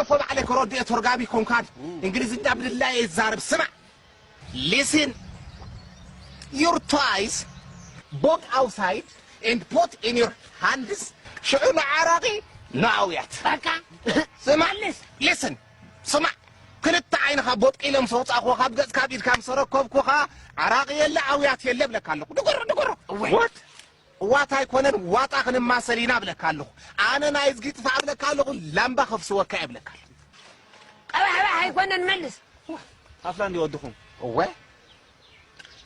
እፎ ባዕለይ ከረድኦ ተርጓሚ ኮንካ ድዩ? እንግሊዝኛ ብድላየ ይዛረብ። ስማዕ፣ listen, your toys, both outside and put in your hands. ሽዑ ንዓራቂ ንኣውያት። በቃ። ስማዕ፣ listen, ስማዕ፣ ክልተ ዓይንኻ ቦጥቂለ ምስ ኣውጻእኩኻ፣ ካብ ገጽካ፣ ካብ ኢድካ ምስ ኣረከብኩኻ፣ ዓራቂ የለ፣ ኣውያት የለ እብለካ ኣለኹ። ድጎሮ፣ ድጎሮ። እወ። What? ዋታ ኣይኮነን፣ ዋጣ ክንማሰል ኢና እብለካ ኣለኹ። ኣነ ናይ እዝጊ ጥፋ እብለካ ኣለኹ፣ ላምባ ከፍስወካ እየ እብለካ ኣለኹ። ቀባሕባሕ ኣይኮነን፣ መልስ። ታፍላ እንዲ ወድኹም። እወ።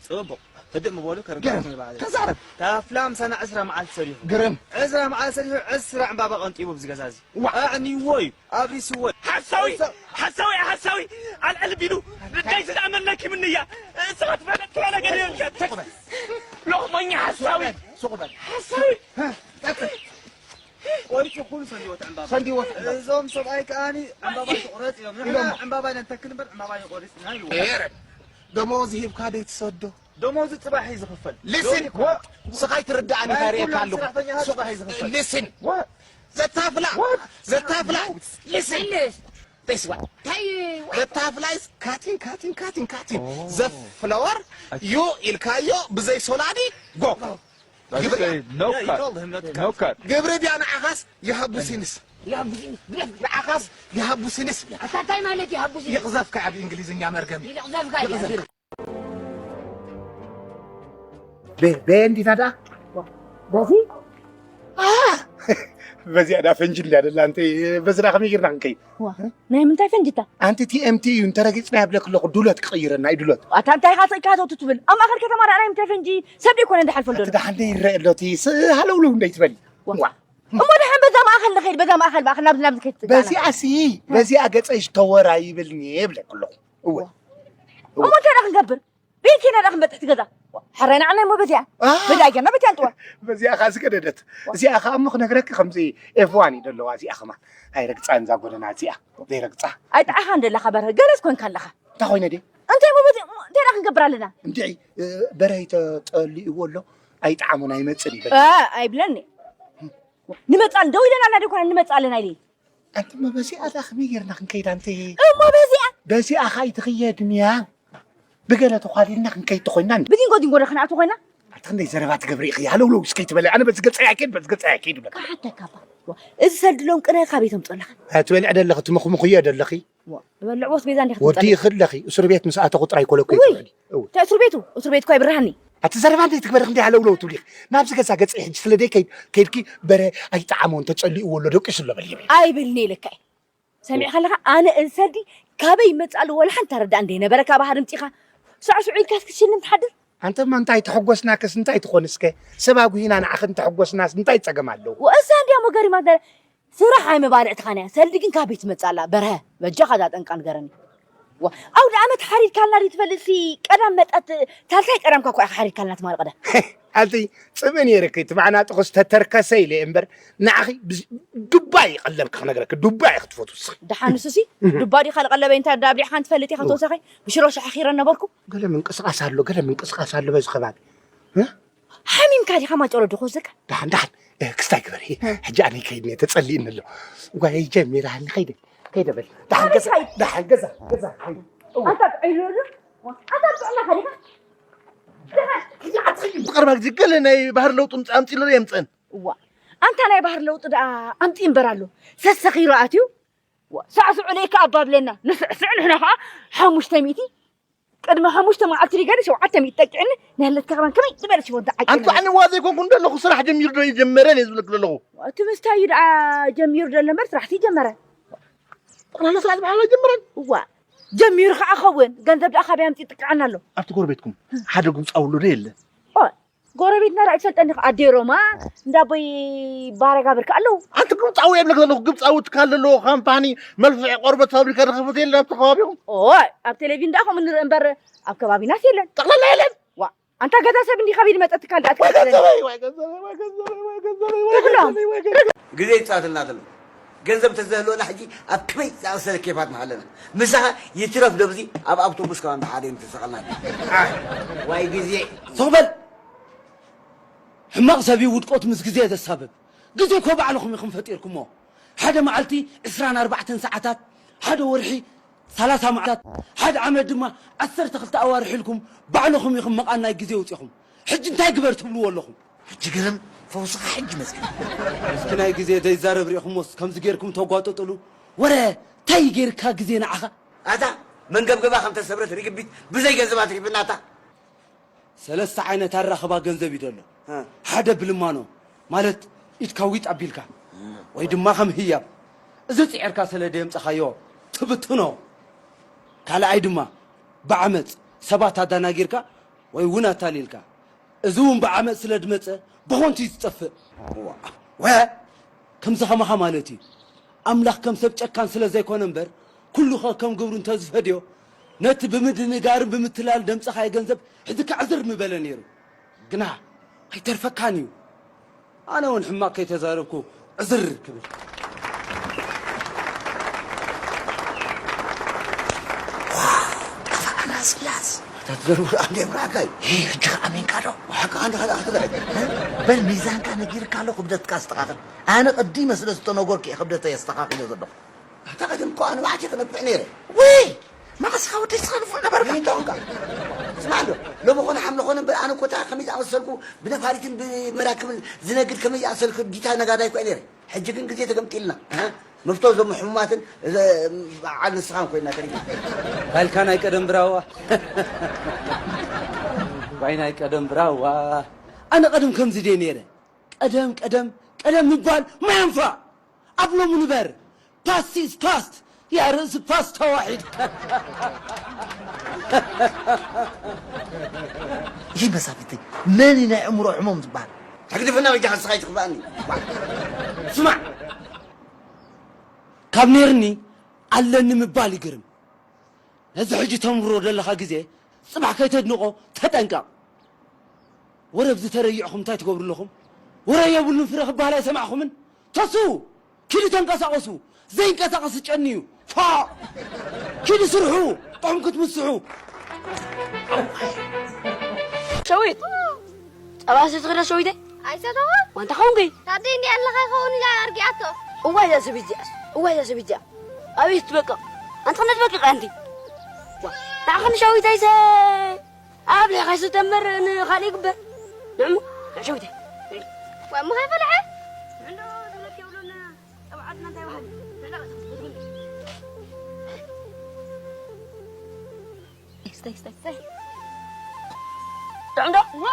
ጽቡቕ። ህድእ ምበሉ፣ ከርጋት ግርም። ንባዕል። ተዛረብ። ታፍላ ምሳና ዕስራ መዓልቲ ሰሪሑ። ግርም። ዕስራ መዓልቲ ሰሪሑ፣ ዕስራ ዕምባባ ቀንጢቡ ኣብዚ ገዛ እዚ። ዋ። ኣዕንይዎ እዩ፣ ኣብሪስዎ እዩ። ሓሳዊ፣ ሓሳዊ፣ ሓሳዊ፣ ኣልዕል ቢሉ፣ ንዳይ ዝኣመነኪ ምንያ፣ እስኻ ትፈልጥ ትብሎ ነገር የብልካ። ሱቕ በል። ሎቕመኛ ሓሳዊ። ሱቕ በል። ሓሳዊ። ሀ፣ ቀጽል። ቆሪጹ ኩሉ ሰንዲዎ እቲ ዕምባባ። ሰንዲዎ እቲ ዕምባባ። እዞም ሰብኣይ ከኣኒ ዕምባባ ትቑረጽ ኢሎም። ንሕና ኢሎም። ዕምባባ ኢና ንተክል እምበር ዕምባባ ይቆሪጽና ኢልዎ። ኤረ፣ ደሞዝ ሂብካ ደይ ትሰዶ? ደሞዝ ጽባሕ እዩ ዝኽፈል። Listen፣ ሎሚ እኮ ስኻ ኣይትርድኣኒ፣ እንታይ ርእየካ ኣለኹ። ኩሎም ሰራሕተኛታት ጽባሕ እዩ ዝኽፈል። Listen። What? ዘታፍላ፣ What? ዘታፍላ። Listen። This one። እንታይ እዩ? ዘታፍላ is cutting, cutting, cutting, cutting። Oh። ዘፍ ፍለወር፣ I see። ዩ ኢልካዮ ብዘይ ሶላዲ፣ ጎ። I ግብሪ say no cut። No cut። ግብሪ ድያ ንዓኻስ ይሃቡ ሲንስ። ይሃቡ ሲንስ። ንዓኻስ ይሃቡ ሲንስ። ኣታ እንታይ ማለት ይሃቡ ሲንስ? ይቕዘፍካ ኣብ እንግሊዝኛ መርገም። ይቕዘፍካ። ይቕዘፍካ። በ-፣ በየንዲታ ደኣ? በዚ? አ! በዚኣ ደኣ ፈንጂ እንድያ ደላ፣ እንተ በዚ ደኣ ከመይ ጌርና ክንከይድ? ዋ፣ ናይ ምንታይ ፈንጂታ? ኣንቲ ቲ ኤም ቲ እዩ፣ እንተ ረጊጽና የብለክ ኣለኹ፣ ዱለት ክቕይረና እዩ፣ ዱለት። ኣታ እንታይ ኢኻ፣ እንታይ ኢኻ ትብል? ኣብ ማእከል ከተማ ደኣ ናይ ምንታይ ፈንጂ? ሰብ ደይኮነ ዝሓልፈሉ ዘሎ። ኣቲ ደሓን ደይ ይረአ ኣሎ፣ እቲ ስ-፣ ሃለውለው እንደይ ትበሊ። ዋ። ዋ። እሞ ደሓን በዛ ማእከል ንኸይድ፣ በዛ ማእከል፣ ማእከል ናብዚ፣ ናብዚ ከይድ ትጋና። በዚኣ ሲ፣ በዚኣ ገጸይ ዝተወራ ይብልኒ የብለክ ኣለኹ። እወ። ዋ። እወ። እሞ እንታይ ደኣ ክንገብር? ቤት ኢና ደኣ ክንበጽሕ ትገዛ። ሕራይ ንዓና እሞ በዚኣ። አ። በዚኣ ጌርና በዚኣ ንጥዋ። በዚኣ ኸኣ ዝገደደት። እዚኣ ኸኣ እሞ ክነግረኪ ከምዚ ኤፍ ዋን እዩ ዘለዋ እዚኣ ኸማን። ኣይረግጻን እዛ ጎደና እዚኣ። ዘይረግጻ። ኣይጠዓኻን ደለኻ በርሀ፣ ገለስ ኮንካ ኣለኻ። እንታይ ኮይነ ድየ? እንታይ እሞ በዚ-፣ እሞ እንታይ ደኣ ክንገብር ኣለና? እንድዒ፣ እ፣ በርሀ ተጸሊእዎ ኣሎ፣ ኣይጠዓሞን ኣይመጽን ይብል። እ፣ ኣይብለኒ። ንመጽእ ኣለና፣ ደው ኢለና እና ደይኮና ንመጽእ ኣለና ኢለ። ኣንቲ እሞ በዚኣ እዛ ከመይ ጌርና ክንከይድ ኣንቲ? እሞ በዚኣ? በዚኣ ኸኣ ኣይትኽየድን እያ። ብገለ ተዃሊልና ክንከይድ ተኾይና እንዲ። ብዲንጎ ዲንጎ ዶ ክንኣቱ ኮይና? ኣቲ ክንደይ ዘረባ ትገብሪ ኢኺ? ሃለውለው እስከ ኣይትበሊ። ኣነ በዚ ገጸይ ኣይከይድ፣ በዚ ገጸይ ኣይከይድ እብለካ። ክሓተካ እባ። እዚ ሰልዲ ሎም ቅነ ካበይ ተምጽኦ ኣለኻ? ኣትበልዕ ደለኺ፣ ትምኽምኽዮ ደለኺ። ዋ፣ ዝበልዕዎ ኣስቤዛ እንዲኻ ወዲ ተምጻለይ። ይኽድ ኣለኺ፣ እስር ቤት ምስ ኣተኹ ጥራይ ኮለኩ ውይ፣ ይትበሊ። እው። እንታይ እስር ቤቱ? እስር ቤት እኮ ኣይብርሃኒ። ኣቲ ዘረባ እንዴት ትግበሪ ክንደይ ሃለውለው ትብሊ ኢኺ? ናብዚ ገዛ ገጸይ ሕጂ ስለ ደይ ከይድ፣ ከይድኪ በረ ኣይጠዓሞን ተጸሊእዎ ኣሎ ደቂሱ ኣሎ በሊ። ኣይብልኒ ኢለካ እየ። ሰሚዕካ ኣለኻ? ኣነ እንሰዲ ካበይ ይመጽእ ኣሎ ወላ ሓንቲ ኣረዳእ እንደ ነበረ ካብ ሃር ምጺኻ ሳዕስዑ ኢልካስ ክሽልም ትሓድር? ኣንተማ እንታይ ተሐጎስናከስ እንታይ ትኾን እስከ? ሰብ ኣጉሂና ንዓኽን ተሐጎስናስ እንታይ ጸገም ኣለዎ? ወእዛ እንዲያ እሞ ገሪማ እንተ ስራሕ ኣይመባልዕትኻን እያ። ሰልዲ ግን ካበይ ትመጽእ ኣላ? በርሀ፣ በጃኻ እዛ ጠንቃ ንገረኒ። ዋ፣ ኣውደ ኣመት ሓሪድካልና ድዩ ትፈልጥሲ? ቀዳም መጠት፣ ሳልሳይ ቀዳምካ እኮ ኢኻ ሓሪድካልና ትማል ቀዳም። ኣንቲ ጽምእ ነይርኪ፣ እቲ መዓናጥኹስ ተተርከሰ ኢለ እየ እምበር፣ ንዓኺ ብዝ-፣ ዱባ እዩ ቀለብኪ ክነግረኪ፣ ዱባ እዩ ክትፈትው እስኺ። ደሓን ንሱሲ፣ ዱባ ድዩ ካልእ ቀለበይ እንታይ ዳ ኣብሊዕኻን ትፈልጥ ኢኻ ተወሳኺ? ብሽሮ ሸሓኺረ ነበርኩ። ገለ ምንቅስቓስ ኣሎ፣ ገለ ምንቅስቓስ ኣሎ በዚ ከባቢ። እ? ሓሚምካ ዲኻ ማጨሎ ዶ ክወስደካ? ደሓን፣ ደሓን። እ፣ ክስታይ ግበር። እ። ሕጂ ኣነ ይከይድ እየ፣ ተጸሊእኒ ኣሎ። ጓየይ ጀሚራኒ፣ ከይደ፣ ከይደ በል። ደሓን ኣነ ገዛ፣ ይኸይድ። ደሓን ገዛ፣ ገዛ፣ ከይደ። እወ። ኣንታ ጥዑይ ዶ? ኣንታ ጥዑይ ኣለኻ ዲኻ? ደሓን። ሕጂ ኣትኸይድ። ብቐረባ ግዜ ገለ ናይ ባህሪ ለውጢ ምጽ-፣ ኣምጺእሉ ዶ የምጽእን? እዋ። ኣንታ ናይ ባህሪ ለውጢ ደኣ ኣምጺእ እምበር ኣሎ። ሰሰኺሩ ኣትዩ። ዋ፣ ሳዕስዑ ለይካ ኣባብለና። ንስዕስዕ ንሕና ኸኣ ሓሙሽተ ሚእቲ ቅድሚ ሓሙሽተ መዓልቲ ሪገኒ ሸውዓተ ሚእቲ ጠቂዕኒ፣ ንህለትካ ከማን ከመይ ዝበለ ሽወዳ ዓቂ ኣንቲ ንበል። ኣነ ዋ ዘይኮንኩ እንደለኹ ስራሕ ጀሚሩ ዶ ይጀመረን እየ ዝብለክ ዘለኹ። እቲ ምስታይ እዩ ደኣ ጀሚሩ ዘሎ እምበር ስራሕቲ ጀመረ። ጠቕላላ ስራሕ ዝበሃል ኣይጀመረን። እዋ፣ ጀሚሩ ኸዓ ኸውን፣ ገንዘብ ደኣ ካበይ ኣምፂኡ ይጥቅዓና ኣሎ? ኣብቲ ጎረቤትኩም ሓደ ግብፃዊ ኣሎ ዶ የለን? ኦ፣ ጎረቤትና ደኣ ይፈልጠኒ ኸዓ፣ ኣደይ ሮማ፣ እንዳ ኣቦይ ባረጋ ብርክ ኣለዉ። ኣንቲ ግብፃዊ የብለክ ዘለኹ፣ ግብፃዊ ትካል ዘለዎ ካምፓኒ መልፍዒ ቆርበት ፋብሪካ ዝኸፈተ የለን ኣብቲ ከባቢኹም? ኦይ፣ ኣብ ቴሌቪዥን ደኣ ከምኡ ንርኢ እምበር ኣብ ከባቢናስ የለን። ጠቕላላ የለን? ዋ፣ ኣንታ ገዛ ሰብ እንዲኻ ከመይ ዝመፀ ትካል ደኣ ወይ ትከፍተለኒ? ገንዘበይ፣ ወይ ገንዘበይ፣ ወይ ገንዘበይ፣ ወይ ገንዘበይ፣ ወይ ትብሎም። ገንዘበይ፣ ወይ ገንዘበይ። ግዜ ይፃወተልና ዘሎ። ገንዘብ ተዘህልወና ሕጂ ኣብ ከመይ ዝኣመሰለ ኬፋት ምሃለና። ምሳኻ ይትረፍ ዶ ብዚ ኣብ ኣውቶቡስ ከማን ብሓደ ምተሰቐልና። ኣይ፣ ዋይ ግዜ። ስቕ በል። ሕማቕ ሰብ እዩ ውድቀቱ ምስ ግዜ ዘሳብብ። ግዜ እኮ ባዕልኹም ኢኹም ፈጢርኩሞ። ሓደ መዓልቲ ዕስራን ኣርባዕተን ሰዓታት፣ ሓደ ወርሒ ሰላሳ መዓልታት፣ ሓደ ዓመት ድማ ዓሰርተ ክልተ ኣዋርሕ ኢልኩም ባዕልኹም ኢኹም መቓን ናይ ግዜ ውፂኹም። ሕጂ እንታይ ግበር ትብልዎ ኣለኹም? ሕጂ ግርም፣ ፈውስኻ ሕጂ መፅእ። እስኪ ናይ ግዜ ዘይዛረብ ሪእኹሞስ ከምዚ ጌርኩም ተጓጥጥሉ? ወረ እንታይ ጌርካ ግዜ ንዓኻ? ኣታ መንገብገባ ከም ተሰብረት ርግቢት ብዘይ ገንዘብ ኣትሪፍና ኣታ። ሰለስተ ዓይነት ኣራኽባ ገንዘብ እዩ ዘሎ። እ። ሓደ ብልማኖ፣ ማለት ኢድካ ዊጥ ኣቢልካ፣ ወይ ድማ ከም ህያብ፣ እዚ ጽዒርካ ስለ ደየምጻኻዮ ትብትኖ። ካልኣይ ድማ ብዓመጽ ሰባት ኣዳናጊርካ ወይ እውን ኣታሊልካ፣ እዚ እውን ብዓመጽ ስለ ድመጸ ብኾንቱ እዩ ዝጠፍእ። ዋ፣ ወ-፣ ከምዚ ኸማኻ ማለት እዩ። ኣምላኽ ከም ሰብ ጨካን ስለ ዘይኮነ እምበር፣ ኩሉ ኸ ከም ግብሩ እንተዝፈድዮ፣ ነቲ ብምድንጋርን ብምትላል ደምጸኻዮ ገንዘብ ሕዚ ከዕዝር ምበለ ነይሩ። ግና ኣይተርፈካን እዩ። ኣነ እውን ሕማቕ ከይተዛረብኩ ዕዝር ክብል። ጠፋእና ስላስ። ኣታ ትዘርቡ ደኣ እንደ ብራካይ። ይህ ሕጂ ከኣ ኣሜንካ ዶ? ሓቂ ኣንድ ሓደ ኣኽትበል። በል ሚዛንካ ነጊርካ ኣሎ፣ ክብደትካ ኣስተኻኽል። ኣነ ቀዲመ ስለ ዝተነገርኩ እየ ክብደተይ ኣስተኻኺለ ዘለኹ። ኣታ ቀደም እኮ ኣነ ባዕቲ ክነብዕ ነይረ። ውይ! መቐስኻ ወደይ ትኸልፉ ነበርካ። ይንታውንካ። ስማዕ እንዶ፣ ሎሚ ኾነ ሓምለ ኾነ እምበር ኣነ እኮ እታ ከመይ ዝኣመሰልኩ ብነፋሪትን ብመራክብን ዝነግድ ከመይ ዝኣመሰልኩ ዲታ ነጋዳይ እኮ እየ ነይረ። ሕጂ ግን ግዜ ተገምጢልና። እ? መፍቶ እዞም ሕሙማትን፣ እዘ-፣ በዓል ንስኻን ኮይና ተሪፍና። ባልካ ናይ ቀደም ብራዋ። ዋይ ናይ ቀደም ብራዋ። ኣነ ቀደም ከምዚ ድየ ነይረ። ቀደም፣ ቀደም፣ ቀደም ምባል ማይ ኣንፋእ። ኣብ ሎሚ ንበር። Past is past። ያ ርእሲ ፓስታ ዋሒድ። ይህ መሳፍንተይ መን እዩ ናይ ኣእምሮ ሕሞም ዝበሃል? ሕግድፍና በጃኻ ንስኻ ይትኽፋእኒ። ስማዕ፣ ካብ ነይርኒ ኣለኒ ምባል ይግርም። ነዚ ሕጂ ተንብሮ ዘለኻ ግዜ ጽባሕ ከይተድንቖ ተጠንቀቕ። ወረ ኣብዚ ተረይዕኹም እንታይ ትገብሩ ኣለኹም? ወረ የብሉን ፍረ ክበሃል ኣይሰማዕኹምን? ተስኡ! ኪዱ ተንቀሳቐሱ! ዘይንቀሳቐስ ጨኒ እዩ። ፋእ! ኪዱ ስርሑ! ጥዑም ክትምስሑ! ሸዊት! ጸባ ሰቲኺ ዶ ሸዊተይ? ኣይሰተኹ። ዋንታ ኾንኪ? ታደይ እንዲ ኣለኻ ይኸውን ኢላ ኣርጊኣቶ። እዋይ እዛ ሰበይቲ እዚኣስ፣ እዋይ እዛ ሰበይቲ እዚኣ። ኣቤት ትበቅቕ። ኣንቲ ኽንደይ ትበቅቕ ኣንቲ? ዋ፣ ንዓኽን ሸዊተይሰ ኣብሊዕኻ ዝተምር ንኻልእ ይግበር። ንዕሞ፣ ንዕ ሸዊተይ። ዋ፣ እሞ ከይፈለሐ? ንዕንዶ ዝብለክ የብሉን። ጸብዓትና እንታይ በሃል? ንዕና ስታይ፣ ስታይ፣ ስታይ። ጥዑም ዶ? ዋ።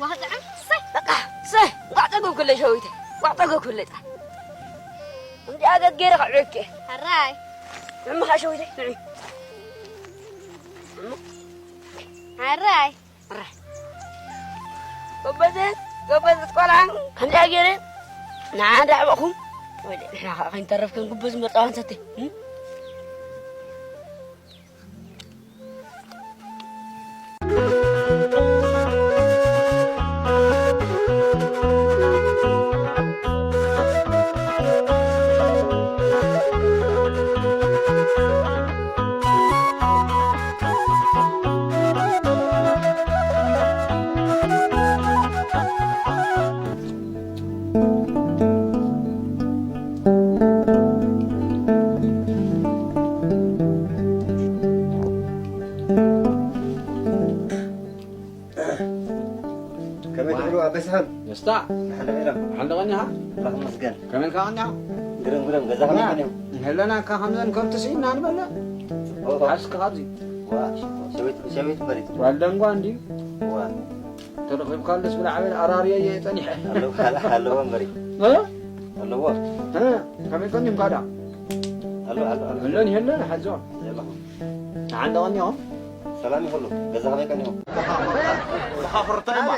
ዋ፣ ጥዑም። ስታይ። በቃ፣ ስታይ። እንኳዕ ጠገብኩለይ ሸዊተይ። እንኳዕ ጠገብኩለይ። እንዲኣ ገገይረ ከዕብየኪ። ሕራይ። ንዕምኻ ሸዊተይ፣ ንዕ። ሕራይ። ሕራይ። ጎበዘት፣ ጎበዘት ቆልዓ። ከምዚኣ ገይረ ንዓ እንዳዕበኹም፣ ወደ ንሕና ከዓ ከይንተረፍ ከም ጉበዝ መርጣዋን ሰተ። ከመይ ትብሉ ኣበስሃም? ደስታ። ደሓን ዶ ኢሎም? ደሓን ዶ ቀኒኻ? ኣምላኽ ይመስገን። ከመይ ኢልካ ቀኒኻ? ግርም ግርም፣ ገዛ ከመይ ቀኒኹም? እንሄለና እካ ከምዘን ከብቲ ስኢና ንበልዕ። ኦሆ። ሓዝኪ ካብዚ። ዋ፣ ሸዊት፣ ሸዊት መሪት። ጓል ደንጓ እንድዩ። ዋ። ተረኺብካሉስ ብላዕበል ኣራርዮ እየ ጸኒሐ። ኣለዎ፣ ኣለዎ መሪት። እ? ኣለዎ። እ? ከመይ ቀኒኹም ካዳ? ኣሎ፣ ኣሎ፣ ኣሎ። ኣሎ እንሄለና ሓዞ። ዘለኹም። ደሓን ዶ ቀኒኹም? ሰላም ይኹሉ። ገዛ ከመይ ቀኒኹም? መኻፍርታ እማ።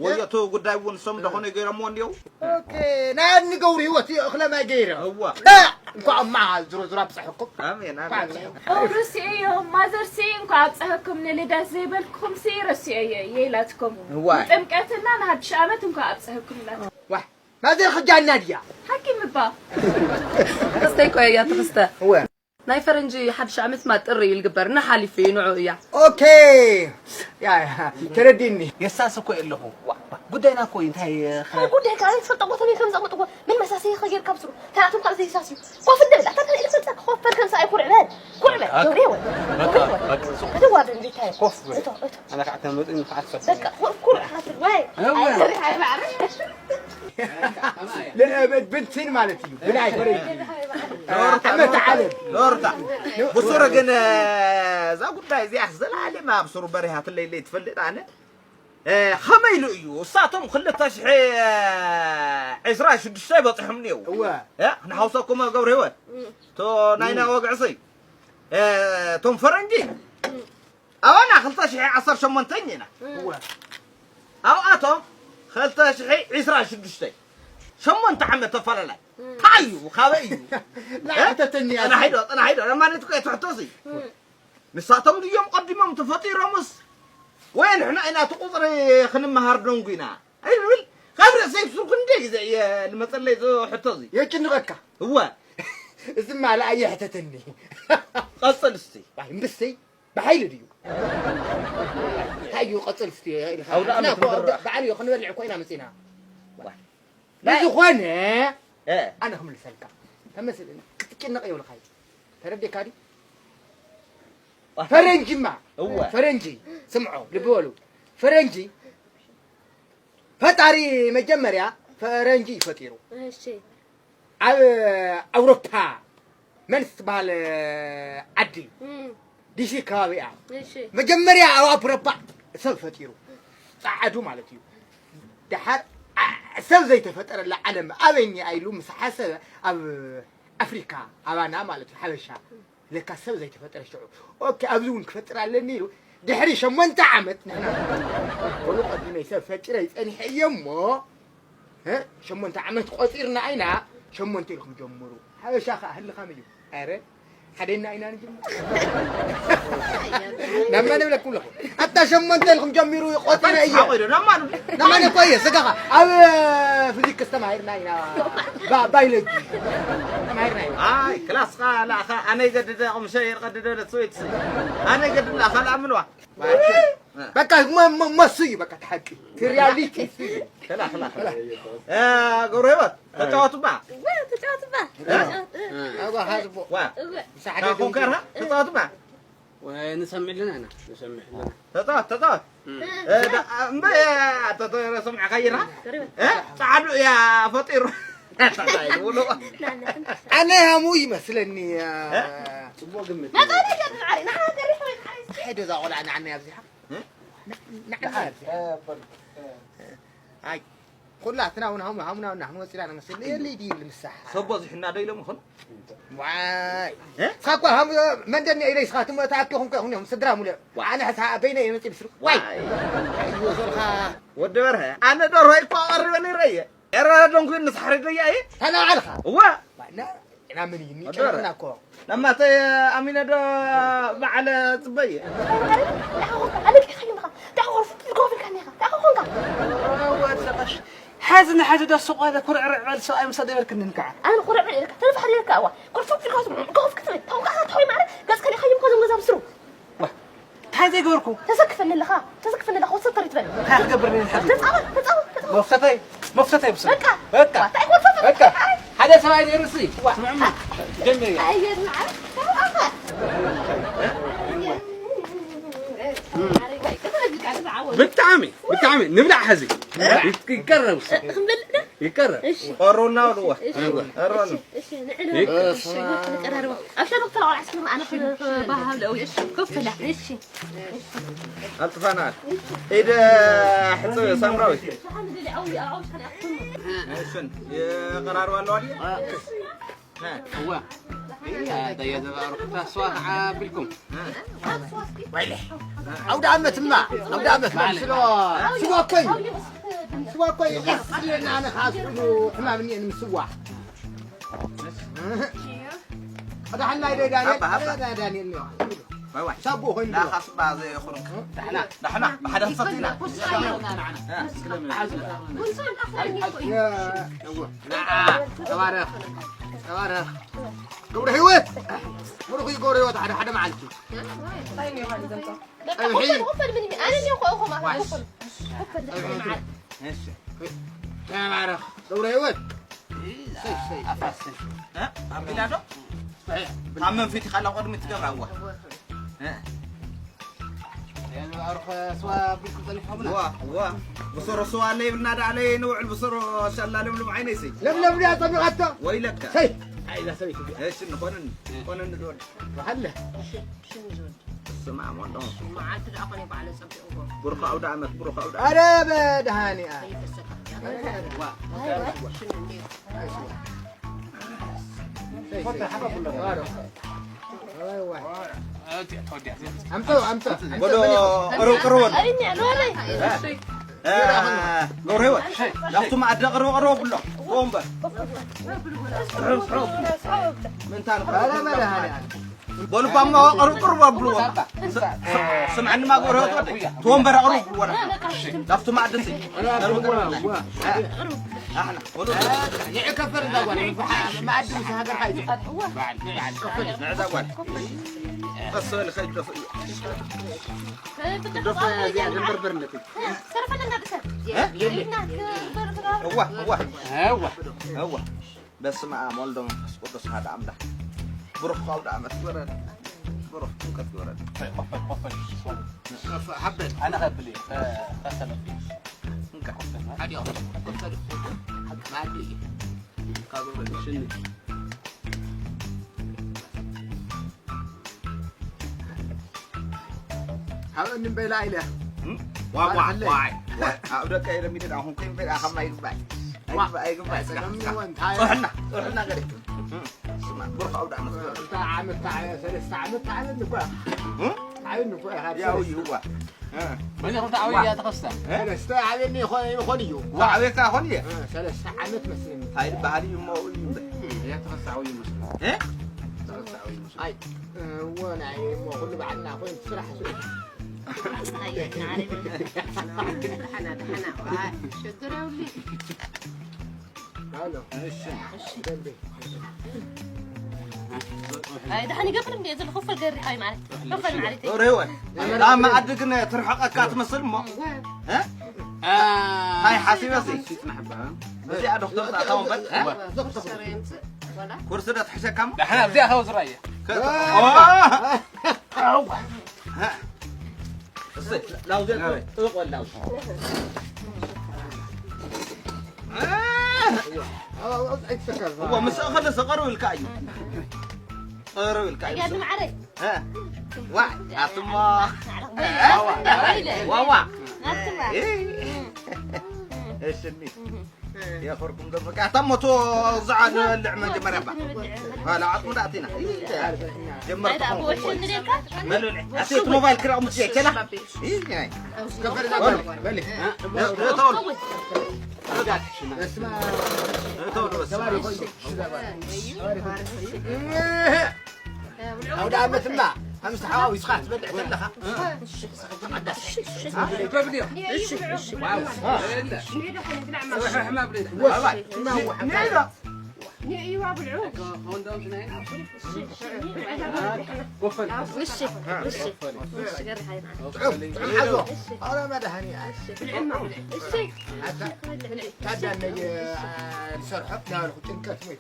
ወዮ እቲ ጉዳይ እውን ሰም ደኾነ ገይሮምዎ እንዲው። ኦኬ፣ ናይ ኣድኒ ገብሩ ህይወት እዩ እኽለ ማይ ገይረ። እዋ። እ፣ እንኳዕ እማ ዝሮ ዝሮ ኣብፀሐኩም። ኣሜን፣ ኣሜን። እንኳዕ ኣብፀሐኩም። ኦ፣ ረሲኤዮ፣ ማዘርሲ፣ እንኳዕ ኣብፀሐኩም ንልደት ዘይበልኩኹምሲ ረሲኤዮ እየ ኢላትኩም። እዋ። ንጥምቀትና ንሓድሽ ዓመት እንኳዕ ኣብፀሐኩም ኢላትኩም። ዋ፣ ማዘር ኽጃና ድያ? ሓኪም እባ። ትኽስተ እኮ እያ፣ ትኽስተ። እወ። ናይ ፈረንጂ ሓድሽ ዓመት ማ ጥሪ እዩ ልግበር፣ እና ሓሊፉ እዩ፣ ንዑ እያ። ኦኬ። ያ፣ ያ፣ ተረዲኒ። የሳስ እኮ የለኹ። ዋ፣ ዋ፣ ጉዳይና እኮ እዩ። እንታይ ኸ- ጉዳይ ካልእ ትፈልጦ ቦታ መን ከም ዘቕምጥዎ፣ ምን መሳሰይ ኸ ጌርካ ብስሩ። ታቶም ካልእ ዘይሳስዩ። ኮፍ እንደ በል። ኣታ ካልእ ኢልክ ፈልጠ፣ ኮፍ በል ከም ሰብኣይ ኩርዕ በል። ኩርዕ በል። በቃ፣ ገብረ ይወል። በቃ፣ ገብረ ይወል። በቃ፣ ጽቡቅ። ከተዋርድ እንዴት ታየ? ኮፍ በል። እቶ፣ እቶ። ኣነ ከዓ ተመጡ፣ እኔ ከዓ ትፈልጥ። በቃ፣ ኩ-፣ ኩርዕ ካትል፣ ዋይ። እወ። ኣይ፣ ተሪፍ ኣይባዕረ። ለእበድ ብንትን ማለት እዩ። ብላይ ፈረንጂ። ኖርታ፣ ዓመት ኖርታ፣ ዓለም። ኖርታ። ብሱሩ ግን፣ እዛ ጉዳይ እዚኣ ዘላለም ኣብ ሱሩ በሪሃትለይ ለይ ትፈልጥ ኣነ። እ፣ ኸመይ ኢሉ እዩ? እሳቶም ክልተ ሽሕ ዕስራ ሽዱሽተ በጺሖም እኒአው። እወ። እ፣ ንሓውሰኩም ገብረ ህይወት። እም። እቶ ናይና እም። ወግዕሲ። እ፣ እቶም ፈረንጂ። እም። ኣባና ክልተ ሽሕ ዓሰርተ ሸሞንተ ኢና። እም። እወ። ኣብኣቶም ክልተ ሽሕ ዕስራ ሽዱሽተ። ሸሞንተ ዓመት ተፈላላይ። እም። እንታይ እዩ? ካበይ እዩ? እ? ላዕተተኒ እያ። ጽናሕ ኢዶ፣ ጽናሕ ኢዶ። ለማለት እኮ እየ ትሕቶ እዚ። እም። ንሳቶም ድዮም ቀዲሞም ተፈጢሮምስ? ወይ ንሕና ኢና እቲ ቁጽሪ ክንመሃር ደንጉና? ኣይብል። ካብ ርእሰይ ብሱር ክንደይ ግዜ እየ ልመጸለይ እዚ ሕቶ እዚ። የጭንቐካ። እወ። እዚ ማለ ኣየሕተተኒ። ቀጽል እስቲ። ኣይ፣ እምብሰይ፣ ብሓይሊ ድዩ? እንታይ እዩ ቀጽል እስቲ ኢልካ? ኣውደ ዓመት ንሕና እኮ ምድሪ ኣውደ-፣ በዓል እዩ ክንበልዕ እኮ ኢና መጺና። ዋ። ብዝኾነ፣ እ። ኣነ ክምልሰልካ። ተመስል-፣ ክትጭነቕ የብልካይ። ተረዲእካ ድዩ? ዋ። ፈረንጂማ፣ እወ። ፈረንጂ፣ ስምዖ፣ ልቢ በሉ። ፈረንጂ፣ ፈጣሪ መጀመርያ ፈረንጂ እዩ ፈጢሩ። እሺ። ኣብ ኣውሮፓ መን ትበሃል ዓዲ? እም። ዲሲ ከባቢኣ። እሺ። መጀመርያ ኣብ ኣውሮፓ ሰብ ፈጢሩ። ጸዓዱ ማለት እዩ። ደሓር ዓ-፣ ሰብ ዘይተፈጠረላ ዓለም ኣበይ እኒኣ ኢሉ ምስ ሓሰበ ኣብ ኣፍሪካ፣ ኣባና ማለት እዩ፣ ሓበሻ። ለካ ሰብ ዘይተፈጠረ ሽዑ። ኦኬ፣ ኣብዚ እውን ክፈጥር ኣለኒ ኢሉ ድሕሪ ሸሞንተ ዓመት ንሕና። ወሉ ቀዲመይ ሰብ ፈጢረይ ጸኒሐ እየ እሞ፣ እ? ሸሞንተ ዓመት ቆጺርና ኢና፣ ሸሞንተ ኢልኩም ጀምሩ። ሓበሻ ኸኣ ህልኻም እዩ። ኣረ፣ ሓደና ኢና ንጅምር። ናብ መን እብለኩም ኣለኹ? ኣታ ሸሞንተ ኢልኩም ጀሚሩ ቆጺረ እየ። ሓቆ ኢሉ፣ ናብ ማን? ናብ ማን እኮ እየ፣ ስጋኻ። ኣብ ፊዚክስ ተማሂርና ኢና። ባ-፣ ባዮሎጂ ተማሂርና ኢና። ኣይ፣ ክላስኻ ላእኻ፣ ኣነ ይገድደ፣ ቕምሸ ይርቐድደ፣ ለትስወይትስ። ኣነ ይገድድ ላእኻ፣ ላእምንዋ። በቃ፣ መ-፣ መ-፣ መሱ እዩ፣ በቃ፣ እቲ ሓቂ። እቲ ሪያሊቲ እሱ እዩ። ከላ፣ ከላ፣ ከላ። እ፣ ገብረ ህይወት፣ ተጫወቱባ። እወ፣ ተጫወቱባ። እ? ተጫወት፣ እ። እወ፣ ሃዝቦ። ዋ። እወ። ምስ ሓደ ካብ ኮንከር፣ ደንጉ። ሃ? ተጫወቱባ። ወይ፣ ንሰምዕ ኣለና ኢና፣ ንሰምዕ ኣለና። ተጻወት፣ ተጻወት። እም። እ፣ ዳ-፣ እምበ፣ ኣቶ፣ ቶ-፣ ሰምዕካ ይራ? እ? ጻዕዱ እያ ፈጢሩ። እንታይ ይብሉ? ኣነ ሃሙ ይመስለኒ፣ እ? ጽቡቕ ግምት። መጻወቲ ገርም ዓሪ፣ ንዓ ገሪሕ ወይ ዓሪ። እንታይ ዶ እዛ ቆልዓ ንዓና ኣብዚሓ? እ? ን-፣ ንዓና ኣብዚሓ። ኣይ። ኩላትና እውን ሃሙ-፣ ሃሙና እውን ንወፂና ንመስል። የለይ ድዩ ልምሳሕ? ሰብ በዚሑና ዶ ኢሎም ይኾኑ? ዋይ። እ? ንስኻ እኮ ሃሙ-፣ መንደር እኒኦ ኢለ ንስኻ ትም-፣ ተኣኪኹም እኮ ኢኹም እዮም ስድራ ሙሉእ። ዋ። ኣነ ሕሳ በይነ እየ መፂእ ብስሩ። ዋይ። ዋይ። እዩ ዘልካ። ወዲ በርሀ፣ ኣነ ደርሆ እኮ ኣቐርበ ነይረ እየ። ኤረ ደንኩ ንስሓሪ ዶ እያ እየ? ተናዓልኻ። እዋ። ዋና፣ ኢና ምን እዩ? ወዲ በርሀ። ንጨነቕና እኮ። ለማተ ኣሚነ ዶ በዓለ ጽበየ? ኣለቂኻ ኢኻ። እንታይ ኮንካ? እንታይ ኮንካ? እንታይ ኮንካ? ወዲ ቀሽ። ሐዚ ንሐዚ ዶ ሱቕ በለ ኩርዕርዕ በል ሰብኣይ ምሰ ደበልክኒ እንከዓ። ኣነ ኩርዕርዕ ኢልካ፣ ተነፋሕ ኢልካ፣ እዋ። ኮፍ ኢልካ፣ ኮፍ ክትብል፣ ታውቃ፣ ታውቃ፣ ታውቃ፣ ማረ፣ ገጽ ከሊኻ ይምኮ ዘም ገዛ ብስሩ። ዋ፣ እንታይ ዘይገበርኩ? ተሰክፈኒ ኣለኻ፣ ተሰክፈኒ ኣለኻ፣ ወሰድ ተሪት በል። እንታይ ክገብር ነይ ንሓዚ? ተጻወት፣ ተጻወት፣ ተጻወት። መፍተተይ፣ መፍተተይ ብስሩ። በቃ። በቃ። ዋ፣ እንታይ ኮፍ በል። በቃ። ሓደ ሰብኣይ ነይሩ እሲ፣ ዋ። ስምዕማ፣ ጀምር እያ። ኣየር ንዓል፣ ተባኻ። ብጣዕሚ፣ ብጣዕሚ፣ ንብላዕ ሐዚ። ይቀረብ እሱ። ክንበልዕ ዶ? ይቀረብ። እሺ። ቀሩና ወድዋ። እሺ። ቀሩና። እሺ፣ ንዕለ። ይቀረብ። እሺ፣ ንቀራርባ። ኣብ ሻዶ ክተላዋላ እስኪ ኣነ ክባሃብ ለዊ። እሺ፣ ኮፍ በላ። እሺ። ኣልጥፋና። ኢደ ሕጽብ ሳምራዊት። ሸሓን ደሊ ዓው፣ ዓው ሸሓን ኣትኩም። እሺ፣ ይቀራርባ ኣለዋ ድየ? እዋ። እያ፣ ተየዘባርኩታ ስዋ ከዓ ኣቢልኩም። ወይለ። ኣውደ ዓመትማ፣ ኣውደ ዓመት ስሎ፣ ስዋ እኮ እዩ። ስዋ እኮ እዩ። ቀስ ኢለና ኣነ ከዓ ስእሉ ሕማም እኒአኒ ምስ ስዋ። ቀዳሕና ኢደ ዳንኤል፣ ሃባ፣ ሃባ። ቀዳሕና ዳንኤል እኒኦ። ዋይ፣ ዋይ። ሳቦ ኮይኑ ላኻ ስባ ዘይኹን። ዳሕና፣ ዳሕና፣ ብሓደ ክንሰቲ ኢና። ንዓ፣ ተባረኽ፣ ተባረኽ። ገብረ ህይወት፣ ብሩኽ እዩ ገብረ ህይወት፣ ሓደ፣ ሓደ መዓልቲ። እንታይ እኒኦ፣ ሓደ ዘምጾ? በቃ፣ ጸብሒ። ኮፈል፣ ኮፈል፣ ምን፣ ኣነ እኒኦ፣ ኮ-፣ ኮማ፣ ዋይ። ኮፈል። ኮፈል፣ ጸብሒ። እሺ። ተባረኽ ገብረ ህይወት። ሰይ፣ ሰይ። ኣፋስሽ። እ? ኣቢላ ዶ? ሰይ። ካብ መንፊት ኢኻ ላ ቅድሚት ትገብራ፣ እዋ። እ? ያለ ኣርኸ ስዋ ቢልኩም ጸኒሖምና። እዋ፣ እዋ። ብሰሮ ስዋ ኣለይ ብልና ዳዕለይ ንውዕል ብሰሮ ሻላ ለምለም ዓይነይ ሰይ። ለምለም ድያ ጸሚቓቶ? ወይለካ። ሰይ። ኣይ፣ እዛ ሰበይቲ እዚኣ። እሺ፣ ንኾነን፣ ኮነን ንዝወድ። ወሓለ። ስማ ሞንዶ። መዓልቲ ደኣ ኮነ በዓለ ጸቢቑዎ። ብሩኽ ኣውደ ዓመት፣ ብሩኽ ኣውደ ዓመት። ኣረ መድሃኒኣ። ኣይተሰካዕ። ዋ። ሽን እንዴ? ኣምፀው፣ ኣምፀው። ወዶ ቅርብ፣ ቅርብ ወዶ። እ፣ ገብረ ህይወት፣ ናብቲ መኣዲ ቅርብ፣ ቅርብ ብሎ። ወንበር። ምንታ ንኸ-? ኣረ መድሃኒኣ። በሉ ባማ ቅርብ ቅርብ ኣብልዎ። ስ-፣ ስ-፣ ስምዐኒ ማጎረ ወዲ፣ ተወንበር ቅርብ ብልዎ። ናብቲ ማዕድሲ። ኣሕና፣ በሉ። ይዕከፈር እዛ ጓል፣ ማዕዲ ምስ ሃገርካ እዩ። በዓል፣ በዓል፣ ከፈል። ንዕዛ ጓል። ቀስ በል፣ ከይድ ደፍ-፣ ደፍ እዚኣ ደንበርበርነት እዩ። እ? እዋ፣ እዋ። እዋ። በስመ ኣብ ወልድ ወመንፈስ ቅዱስ ሓደ ኣምላኽ። ብሩኽ ኣውደ ዓመት ይግበረልና። ብሩኽ ጥምቀት ይግበረልና። ቆፈል፣ ቆፈል፣ ቆፈል። ሓበል። ኣነ ከብል እየ። ከ-፣ ከሰለፍ። እንካ። ቆፈል። ሓዲኦም። ቆፈል። ማዲ። ካብ ሽኒ። ኣብ እኒ በላ ኢለ። እም? ዋ፣ ዋ፣ ዋይ፣ ዋይ። ኣብ ደቀ ኢለ ሚድን ኣኹም ኮይን በላ ከም ኣይግባይ። ዋ። ኣይግባይ፣ ኣይግባይ። ስጋ፣ ስጋ። ጸለምኒ ወንታይ። ጾሕና፣ ጾሕና ገለ። እም፣ ስማ፣ ብሩኽ ኣውደ ዓመት። ክልተ ዓመት፣ ሰለስተ ዓመት፣ ዓመት እኮ። እም? ዓብን እኮ ኢኻ። ያው ይዋ። እ። መን ኢኹም ተዓብዩ እያ ተኸስታ? እ? ሰለስተ ዓብን ይኾን፣ ይኾን እዩ። ተዓብየካ ይኾን እየ? እ፣ ሰለስተ ዓመት መስለኒ። እንታይ ዝበሃል እዩ እሞ እዩ እምበር? እያ ተኸስታ ዓብዩ መስለኒ። እ? ተኸስታ ዓብዩ መስለኒ። ኣይ፣ እዎ፣ ናይ እሞ ኩሉ ባዕልና ኮይኑ ስራሕ ስራሕ። ኣየ፣ ናሪ። ደሓና፣ ደሓና። ዋ፣ ሽግር የብሉን። ሃሎ። እሺ። እሺ። ደንበ። ኣይ፣ ደሓን ይገብር እንዴ? እዚ ክፈል ገሪ ሓይ ማለት። ክፈል ማለት እዩ። ሪወን። ላማ ዓዲ ግን ትርሕቀካ ትመስል እሞ። እ? እ? ሃይ ሓሲበሲ። እዚኣ ዶክተር ታታውን በል። እ? ኩርሲ ዶ ትሕሸካ እሞ? ደሓና፣ እዚኣ ከው ዝራየ። ከ-፣ ኦ! እሰይ፣ ላውዘ ጥብቕ በል፣ ላውዘ። እዋ፣ ምስ እኸለ ሰ ቀርብ ኢልካ እዩ። ቀርብ ኢልካ እዩ። እያ ንማዕረይ። እ? ዋ፣ ኣትማ። ዋ፣ ዋ። ኣትማ። እ? እሽኒ። የኸርኩም ደሞ። ኣታ ሞቶ ዝዓ ንበልዕ መጀመርያ እባ። ኋላ ዓጽሙ ዳእቲና። ጀመርኩ። ኣይዳ፣ ብወሽኒ ደልካ? በልብልዕ። ኣቲ እቲ ሞባይል ክራቕ ምስ የከላ። ይህ ናይ። በሉ፣ በል። እተውሉ። እተውሉ በስ። ኣውደ ዓመትና ኣምስ ሓዋዊስካ ትበልዕ ዘለኻ። እሺ፣ እሺ፣ እሺ። እሺ፣ ገርሃይና። ጥዑም፣ ጥዑም ሓዞ። ኣረ መድሃኒ። እሺ፣ ብልዕማ ብልዕ። እሺ። ኣታ፣ ታዳ ነይ፣ አ፣ ዝሰርሖ፣ ዳበልኹ ጭንቀት ወይ።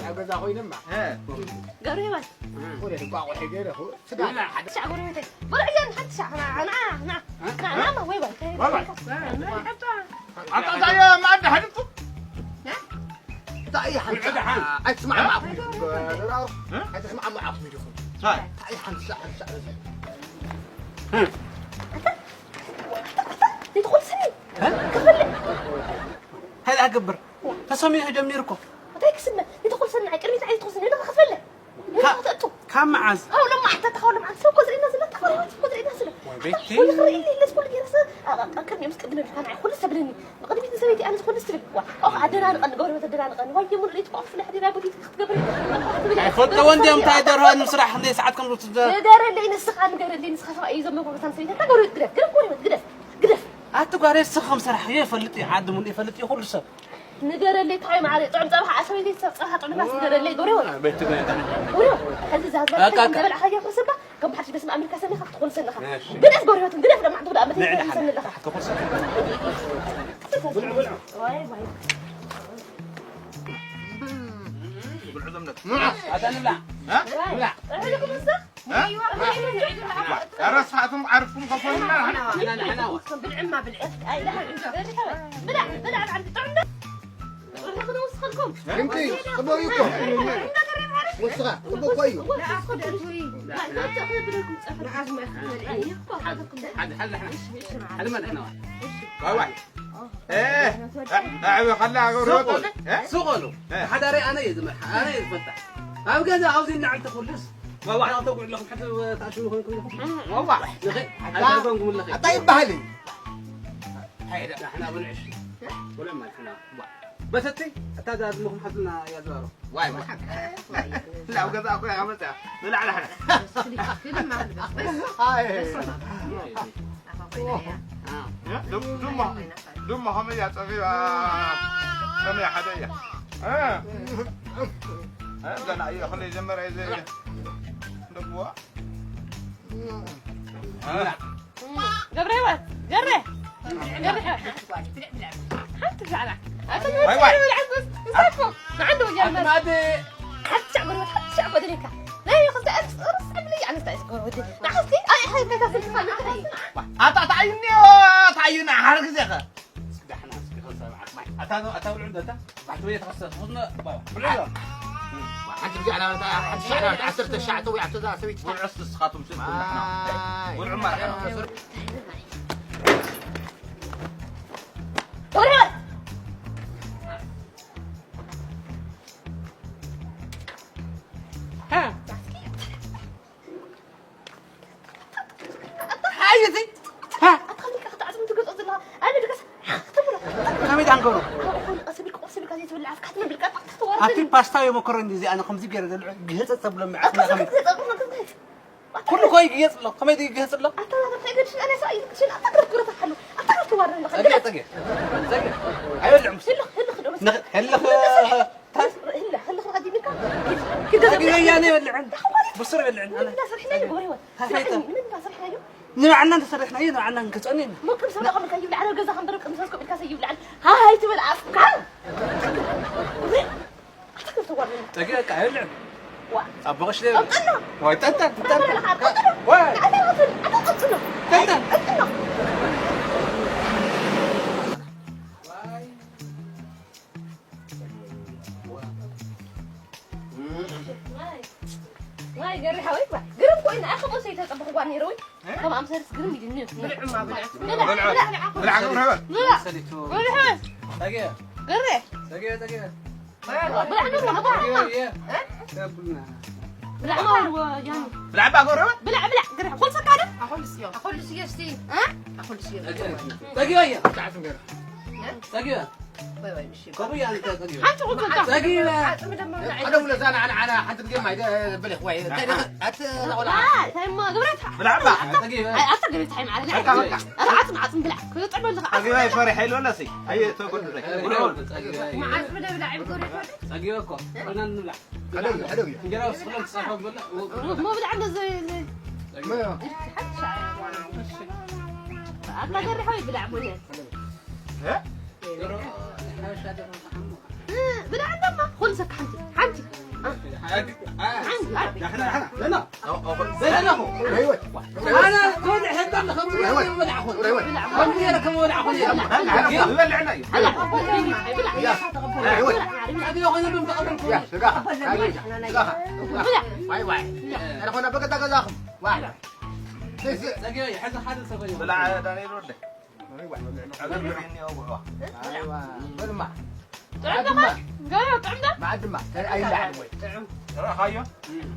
ኣብ ገዛ ኮይነማ። ገብረ ህይወት። ወደ እንቋቑሒ ገይረ፣ ስጋ ሓደ። ሻዕ ጎረቤተይ። በልዕየን ሓንቲ ሻዕ፣ ና፣ ና፣ ና። ና፣ ና፣ ወይ፣ ወይ። ወይ፣ ወይ። ኣታ፣ እንታይ እየ ማዕድ ሓሊፉ? ና? እንታይ እየ ሓንቲ ሻዕ? ኣይትስማዕማዕኩም ኢኹም። እ? ኣይትስማዕማዕኩም ኢኹም። እንታይ? እንታይ እየ ሓንቲ ሻዕ፣ ሓንቲ ሻዕ? ኣታ፣ ኣታ፣ ኣታ፣ ዘይትኾን ስኒ። እ? ክፍል። እንታይ ደኣ ክገብር? ተሰሚዑ ጀሚሩ እኮ። እንታይ ክስመ? ዘይትኾን ስኒ፣ ዓይቅድሚት ዓይትኾን ስኒ፣ ንብረት ክፈለ። ካ-፣ ካብ መዓዝ? ካብ ሎማዓንቲ፣ ካብ ሎማዓንቲ ሰብ እኮ ዝርእየና ዘሎ፣ ተኸሪቦት እኮ ዝርእየና ዘሎ። ወይ ቤቲ። ወይ ክርኢ ኢለ፣ ኢለ ስፖርት ገይረ ሰብ፣ ኣ-፣ ኣ-፣ ቅድሚ ምስ ቅድሚ ኢልካ ንዓይ ኩሉ ሰብ ብለኒ። ንቕድሚት ንሰበይቲ ኣነ ዝኾነ ስትብል። ዋ፣ ኦኽ፣ ኣደናንቐኒ፣ ገብረ ኣደናንቐኒ። ዋየ፣ ሙሉ ለይቲ ኮፍ ኢለ ሕዲራ፣ ቦዲት ክትገብር። ኣይፈልጥዎ እንዲዮም፣ እንታይ ደርሆ ንምስራሕ፣ ክንደይ ሰዓት ከም ዝወስድ። ንገረለይ፣ ንስኻ ንገረለይ፣ ንስኻ ሰብኣይ እዩ ዘሎ፣ ጎረቤታን ሰበይታን፣ ግደፍ፣ ግደፍ፣ ግደፍ፣ ግደፍ፣ ግደፍ። ኣቲ ጓለይ፣ ንስኻ ከም ሰራሕ፣ እየ እፈልጥ እየ፣ ዓዲ ሙሉ ይፈልጥ እዩ፣ ኩሉ ሰብ። ንገረለይ፣ ታይ ማዕረ፣ ጥዑም ጸብሓ፣ ኣሰበይቲ፣ ጸብሓ ጥዑም ናስ ንገረለይ፣ ጎረቤት። ቤት ትግረኛ። ጎረቤት፣ ሕዚ እዛ ዝበልካ በቃ፣ በቃ። ገበል ዓኸያ ኩርስባ፣ ከም ሓድሽ በስመ ኣብ ኢልካ ሰሚኻ ክትኾን ሰለኻ። እሺ። ግደፍ፣ ጎረቤት፣ ግደፍ፣ ደማ ዓንቱ ደኣ መተይ ንዕድ ትኾን ሓ-፣ ሰለኻ። ክትኾን ሰለኻ። ብልዑ፣ ብልዑ። ዋይ፣ ዋይ። ብልዑ ዘምነት። ኣታ ንብላ። እ? ንብላ። ጥዑይ ኢኹም እስኽ? እ? ኧረ፣ ሰዓትኩም ዓርፍኩም ከፈሉና። ንሕና፣ ንሕና፣ ንሕና። ብልዕማ ብልዕ። ኣይ፣ ብልዕ፣ ብልዕ፣ ብልዕ፣ ጥዑም ዶ? ጥዑም ዶ ክንወስኸልኩም? ግንቲ፣ ጽቡቕ እዩ እኮ። ጥዑም ዶ ገሬ ማረት? ወስኻ፣ ጽቡቕ እኮ እዩ። ወስኻ፣ ጽቡቕ እዩ። ንዓዝማ ኢኹም ትበልዕኒ። ሓደ፣ ሓደ፣ ሓደ፣ ሓደ ማለት ነው። ዋይ፣ ዋይ። እ፣ ኣዕበ ከላ ገብረ ሱቕ በሉ፣ ወጣ። እ? ሱቕ በሉ። እ። ሓዳረይ ኣነ እየ ዝመርሓ፣ ኣነ እየ ዝፈትሕ። ኣብ ገዛ ኣብዚ እናዓልቲ ኩሉስ፣ መባዕዳቕ ተጉዕ ኣለኹም፣ ሓንቲ ተኣሽሙ ኮይንኩም ኣለኹም። መባዕ። ንኸ፣ ኣታ፣ ሓዳር ጎንጉም ኣለኸ። ኣታ ይበሃል እዩ። ሓይዳ፣ ንሕና ብንዕሽ። ወለም ኣልሕና። በተቲ፣ ኣታ ዛዝምኹም ሓዝና እያ ዝባሮ። ዋይ፣ ዋይ። ናብ ገዛ እኮ እያ መፅያ። ንላዕሊ ሓዳ። ኣይ። እ? ድም-፣ ድማ፣ ድማ ከመይ እያ ፀፊባ? ከመይ ሓደ እያ? እ? እ? ገና እየ፣ ከመይ ጀመረ እየ ዘ-፣ ደጉዋ? እ? ገብረ ህይወት፣ ገሬ፣ ገሬ ህይወት። ሓንቲ ሻዕላ። ኣንተ ዋይ፣ ዋይ። ብልዓት በስ፣ ንሳኮ፣ ንዓንዱ ወያነ ኣንተ ማለት። ማዲ። ሓንቲ ሻዕ ጎረቤት፣ ሓንቲ ሻዕ ጎደለካ። ናይ ክልተ እርስ፣ እርስ ዕብሊ፣ ኣነ ስታይ እርስ ጎረቤት። ንዓስቲ፣ ኣይ፣ ሓንቲ ከስልካ ንዓስቲ። ኣታ፣ ኣታ፣ ኣይኒ፣ ኣታ፣ ኣይኒ፣ ሓደ ግዜ ከ። እስኪ ዳሕና፣ እስኪ ክንሰማዕ። ኣታ፣ ኣታ፣ ብልዑ እንደ ኣታ፣ ባሕቲ ወይ ተኸሰ፣ ትኹን፣ ባ-፣ ብልዑ። ሓንቲ ግዜ ኣና፣ ኣታ፣ ሓንቲ ሻዕ፣ ኣታ፣ ዓሰርተ ሻዕ፣ ተው፣ ኣታ፣ እዛ ሰበይቲ። ብልዑ እስኪ ንስኻትኩም ስልኩም ዳሕና። ኣይ። ብልዑ ማለት ነው። ሓይቲ። ኣታ ከመይ ኢኻ ክትዓጽም ትገልጾ ዘለኻ? ኣነ ድረስ ሓኽ ተብሎ። ከመይ ዳንገሩ? ቀስ ኢልካ፣ ቀስ ኢልካ ዘይትብል ዓስካ ትነብል ቀጣ ክትወርድ። ኣቲ ፓስታ የመኮረኒ እዚ ኣነ ከምዚ ገይረ ዘልዑ ግህጸት ተብሎ ኣታ ምዕስና ከመይ? ክትገጸ ብሎ ክትገጸ። ኩሉ እኮ ይግየጽ ኣሎ። ከመይ ይግየጽ ኣሎ? ኣታ ናታ እንታይ ገድሽ ኣነ ሰው ይዝክሽን ኣታ ክትኩረት ሓሉ። ኣታ ክትወርድ ኣለኻ። ጸገ፣ ጸገ። ጸገ። ኣይበልዕም። ህልኽ፣ ህልኽ ዶ መስ-፣ ንኽ-፣ ህልኽ፣ ህልኽ። ህልኽ፣ ህልኽ ኣዲሚካ? ኪድ፣ ኪድ ገዛ ጸገ ብላ። ያኔ ይበልዕን። ብስር ይበልዕን። ኣነ። ንብላ ሰርሕናዮ፣ ጎሬወ። ታፈይተ። ንብላ ሰርሕናዮ። ንባዕልና እንተሰሪሕናዮ ንባዕልና ክንከጽኦ እኒና። ሞ ከም ሰብ ዳኸም ኢልካ ይብላዕ፣ ኣብ ገዛ ከም ደረብ ቅምሳስኩም ኢልካ ሰብ ይብላዕ። ሃይ ትበል ኣፍካ። ኣታ ከም ተዋርድ። ጸጊ በቃ የለን። ዋ። ጻቡቕሽ ለይ። ጠንጠና። ወይ ጠንጠን፣ ጠንጠን። ጠንጠና፣ ጠንጠና። ወይ። ኣታ፣ ኣታ፣ ኣታ፣ ጠንጠና። ጠንጠን። ጠንጠና። ዋይ፣ ገሪ ሓወይ፣ ባ-፣ ግርም ኮይኑ፣ ኣኸ ጦሰይ ተጸብኽዋ ነይረ ወይ? ከም ኣምሰርስ ግርም ኢሉኒ። ብልዕማ፣ ብልዕ። ብልዕ፣ ብልዕ፣ ብልዕ፣ ብልዕ፣ ብልዕ። ሰሊቱ። ብልዕ። ጸጊ። ገሪ። ጸጊ፣ ጸጊ። ብላዕ ነብሮ፣ ነብሮ፣ ነብሮ። ብላዕ ነብሮ፣ ጃኒ። ብላዕ ባጎረ? ብላዕ፣ ብላዕ፣ ግርሕ። ኩል ሰካደ? ኣኹል ስዮ። ኣኹል ስዮ እስቲ። እ? ኣኹል ስዮ። ጸጊ፣ ጸጊ፣ ኣየ። ብላዕ ትንገር። ጸጊ። ወይ፣ ወይ፣ ምሽ። ከቡ ያ፣ እንተ ጸጊ። ሓንቲ ቁጽሪ። ጸጊ። ዓጽሚ ደማ ብላዕ። ኣነ ውለዛ ንዓና፣ ዓና፣ ሓንቲ ግዜ ማይ፣ እ፣ ብልኽ ወይ። እንታይ ደኸ-፣ ኣት-፣ ዋ፣ እንታይ እሞ ግብረት? ብላዕ ባ። ጸጊ። ኣይ፣ ኣታ ግብረት፣ ሓይ፣ ማዕረ፣ በቃ፣ በቃ። ኣታ ዓጽሚ፣ ዓጽሚ ብላዕ። ክጥዕመልኻ። ጸጊ፣ ወይ፣ ፈሪሐ ኢሉ ኣለሲ። ኣየ፣ ተጎድረ። ጸጊ። መዓዝ ብለ ብላዕ፣ ይጎድረ። ጸጊ እኮ፣ ኮይና ንብላዕ። ሕደግ፣ ሕደግ። እንጀራ ውስጥ ክሎም ትሰርሖ ብለ። ሞ ብላዕ እንደዚ፣ እንደዚ። ጸጊ። ኣታ ገሪ ሆይ ብላዕ፣ ቡነ። እ? ዶሮ፣ ሓበሻ ዶሮ ተሓሙ። እ፣ ብላዕ እንደማ፣ ኹል ሰካ ሓንቲ፣ ሓንቲ። ሓንቲ፣ ሓንቲ። ዳሕና፣ ዳሕና። ለና። ዘለኹ። ህይወት። ኣነ ኩሉ ሕቶ ንኸም ህይወት። ይበላዕኹ። ህይወት። ከም ገይረ ከም ወላዕኹ። ዝበልዕና እዩ። ብላዕ። ብላዕ። ያ። ህይወት። ኣግዮ ኾነ ብም ተቐበልኩ። ያ፣ ስጋኻ። ስጋኻ። ስጋኻ። ዋይ፣ ዋይ። ኣረ ኾነ በገዛ ገዛኹም። ዋይ። ጸጊ፣ ሕዚ ሓደ ሰብ እዩ። ብላዕ ዳንኤል ወደ። ኣይዋ፣ በልማ። ጥዑም ዶ? ገና ጥዑም ዶ? መዓድማ፣ ኣይላዕድ ወይ። ጥዑም። ረኣኻዮ?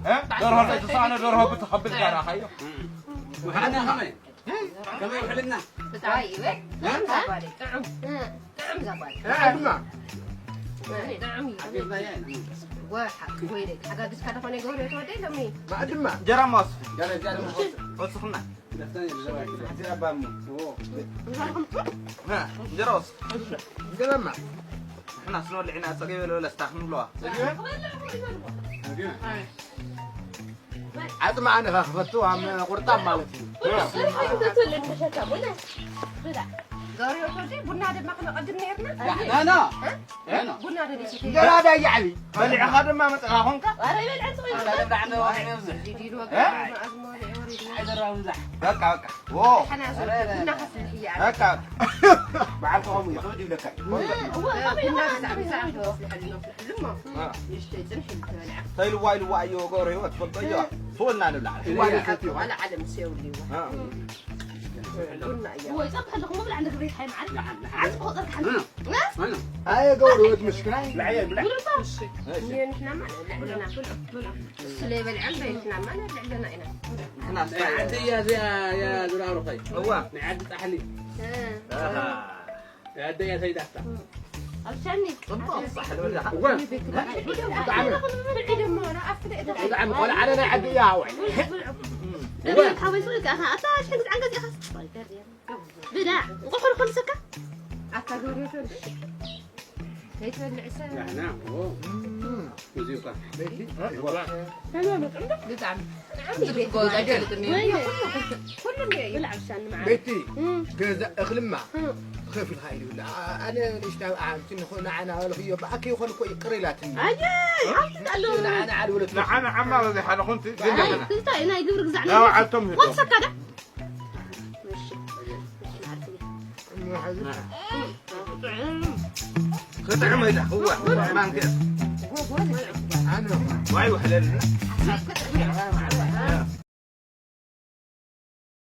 እ? ደርሆ ተሳነ፣ ደርሆ ብትኸብል ጋር ረኣኻዮ? ውሓና ከመይ? ከመይ ውሕልና? ብጣዕሚ ይበል። እ? ጥዑም። ጥዑም ዘባል። መዓድማ። ጥዑም እዩ። ሓገዝናያ ኢና። ወሓ-፣ ወይለይ፣ ሓጋግዝካ ደኾነ ይገብሩ እየ ተወደይ ሎሚ። መዓድማ። እንጀራ ማስ። እንጀራ፣ እንጀራ ማስ። ወስኽና። እ፣ እንጀራውስ? እንጀራማ። ንሕና ስንበልዕ ኢና፣ ጸገይ በለ በለ ስታኽ ንብለዋ። ዓጽሚ ኣነ ኸ ክፈቱ፣ ኣም፣ ቁርጣም ማለት እዩ። ዛሬ ወዲ ቡና ድማ ክነቐድም ነርና። ና ና እ? ና ና ቡና ደሊሲ እንጀራ ዳያ ዓቢ በሊዕኻ ድማ መፅኻ ኾንካ ኧረ ይበልዐን ስቕ ኢሉ ኣነ ብላዕሊ ወገን ኣብዚ ዲዲል ወገ እ? ኣዝሞ ወሪድና ኣይዘራ ምዛሕ በቃ በቃ ዎ ሓናዞ ቡና ከፍልሕ እያ በቃ በዓል ከኸሙ እዩ ከመድ ይብለካ ቡና ብዛዕባ ብዛዕባ ወስልሐሉ ነፍልሐሉ እሞ ንሽተይ ፅንሕ ኢሉ ተበልዐ ተይልዋ ኢልዋ እዮ ገብረ ህይወት ትፈልጦ እዮ ስወልና ንብላ ዋላ ዓለም ሰውሊዋ ቡና እያ ወይ ጸብሕ ኣለኹ ምብላዕ ንግቤት ሓይ መዓል ዓጽ ቆጠር ክሓን ኣየ ገብረ ህይወት ምስክናይ ንሕና ማ ንብልዕ ኣለና ብሎ ብሎ ስለ በልዐን በይንሕና ማ ንብልዕ ኣለና ኢና ናይ ዓዲ እያ እዚኣ እያ ዝራሩ ኸይ እዋ ናይ ዓዲ ጣሕሊ ኣሃ ናይ ዓዲ እያ ሰይዳታ ኣብሻኒ ጽቡቕ ጻሕ ልብላ እዋ ብልዒ ደሞ ና ኣፍደ ብጣዕሚ ቆልዓ ናይ ዓዲ እያ ኣውዕ ደብረ ሓወይ ስለ ከኣ ኣታ ሽሕን ግዝዓን ገዚእኻ ብዳ እንቋቑሖ ልኾልሰካ ኣታ ገብረ ተወልደ ከይትበልዕ ሰብ ዳሕና ኦ እዚ እኳ ብጣዕሚ ወይኔ ኩሉ ብልዕ ኣብሻኒ መዓል ቤቲ ገዛ እኽልማ ትኸፍልካ ኢሉ ይብላ ኣነ ንሽታ ዓምቲ ንኾ ንዓና በልኽዮ ብኣኪ ይኾን እኮ ይቅር ኢላትኒ ኣየ ኣብቲ ኣሎ ንዓና ዓልወለት ንዓና ዓማ በዚሓ ንኹንቲ እንታይ ናይ ግብሪ ግዛዕ ያው ዓልቶም ሂቦ ወሰካ ዳ ክጥዕም ኢላ እዋ ማንከ ዋይ ውሕለልና